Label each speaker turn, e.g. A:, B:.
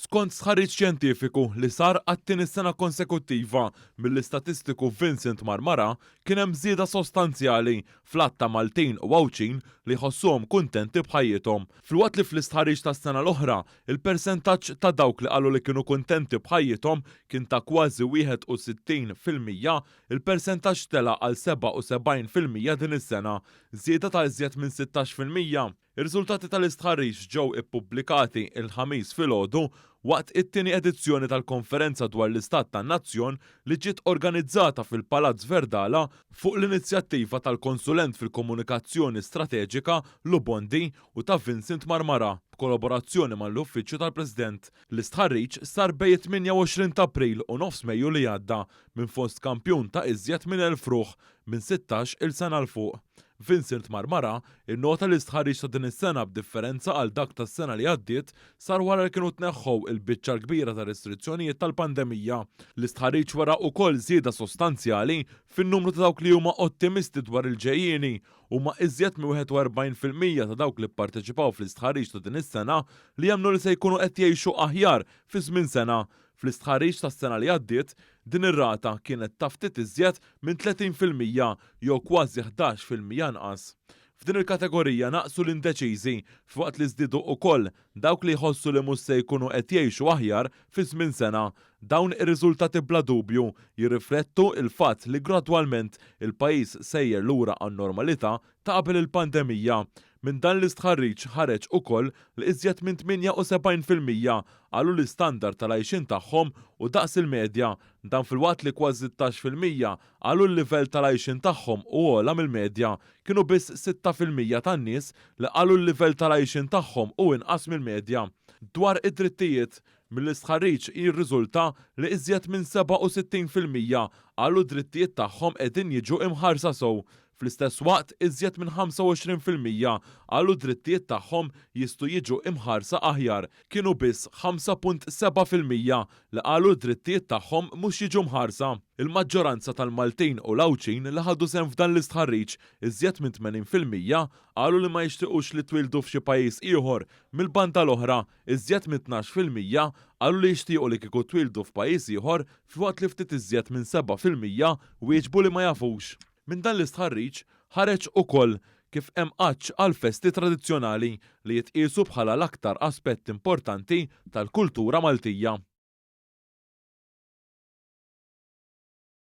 A: Skont stħarriġ xjentifiku li sar għat-tieni sena konsekuttiva mill-istatistiku Vincent Marmara, kien hemm żieda sostanzjali fl-għadd ta' Maltin u Għawdxin li jħossuhom kuntenti b'ħajjithom. Filwaqt li fl-istħarriġ tas-sena l-oħra, il-persentaġġ ta' dawk li qalu li kienu kuntenti b'ħajjithom kien ta' kważi 61%, il-persentaġġ tela' għal 77% din is-sena, żieda ta' iżjed minn 16%. Ir-riżultati tal-istħarriġ ġew ippubblikati l-Ħamis filgħodu waqt it-tieni edizzjoni tal-Konferenza dwar l-Istat tan-Nazzjon li ġiet organizzata fil-Palazz Verdala fuq l-inizjattiva tal-Konsulent fil-Komunikazzjoni Strateġika Lou Bondi u ta' Vincent Marmara b'kollaborazzjoni mal-Uffiċċju tal-President. L-istħarriġ sar bejn it-28 ta' April u nofs Mejju li għadda minn fost kampjun ta' iżjed minn 1,000 ruħ minn 16 il sena 'l fuq. Vincent Marmara innota li l-istħarriġ ta' din is-sena b'differenza għal dak tas-sena li għaddiet sar wara li kienu tneħħew il-biċċa l-kbira tar-restrizzjonijiet tal-pandemija. L-istħarriġ wera ukoll żieda sostanzjali fin-numru ta' dawk li huma ottimisti dwar il-ġejjieni. Huma iżjed minn 41% ta' dawk li pparteċipaw fl-istħarriġ ta' din is-sena li jemmnu li se jkunu qed jgħixu aħjar fi żmien sena. Fl-istħarriġ tas-sena li għaddiet, din ir-rata kienet ta' ftit iżjed minn 30% jew kważi 11% anqas. F'din il-kategorija naqsu l-indeċiżi, filwaqt li żdiedu ukoll dawk li jħossu li mhux se jkunu qed jgħixu aħjar fi żmien sena. Dawn ir-riżultati bla dubju jirriflettu l-fatt li gradwalment il-pajjiż sejjer lura għan-normalità ta' qabel il-pandemija. Minn dan l-istħarriġ ħareġ ukoll li iżjed minn 78% qalu li standard tal-għajxien tagħhom hu daqs il-medja, dan filwaqt li kważi 16% qalu l-livell tal-għajxien tagħhom hu ogħla mill-medja. Kienu biss 6% tan-nies li qalu l-livell tal-għajxien tagħhom hu inqas mill-medja. Dwar id-drittijiet, mill-istħarriġ jirriżulta li iżjed minn 67% qalu d-drittijiet tagħhom qegħdin jiġu imħarsa sew. Fl-istess waqt, iżjed minn 25% qalu d-drittijiet tagħhom jistgħu jiġu imħarsa aħjar. Kienu biss 5.7% li qalu d-drittijiet tagħhom mhux jiġu mħarsa. Il-maġġoranza tal-Maltin u l-Għawdxin li ħadu sehem f'dan l-istħarriġ, iżjed minn 80%, qalu li ma jixtiqux li twieldu f'xi pajjiż ieħor. Mill-banda l-oħra, iżjed minn 12% qalu li jixtiequ li kieku twieldu f'pajjiż ieħor filwaqt li ftit iżjed minn 7% wieġbu li ma jafux. Minn dan l-istħarriġ ħareġ ukoll kif hemm għatx għall-festi tradizzjonali li jitqiesu bħala l-aktar aspett importanti tal-kultura Maltija.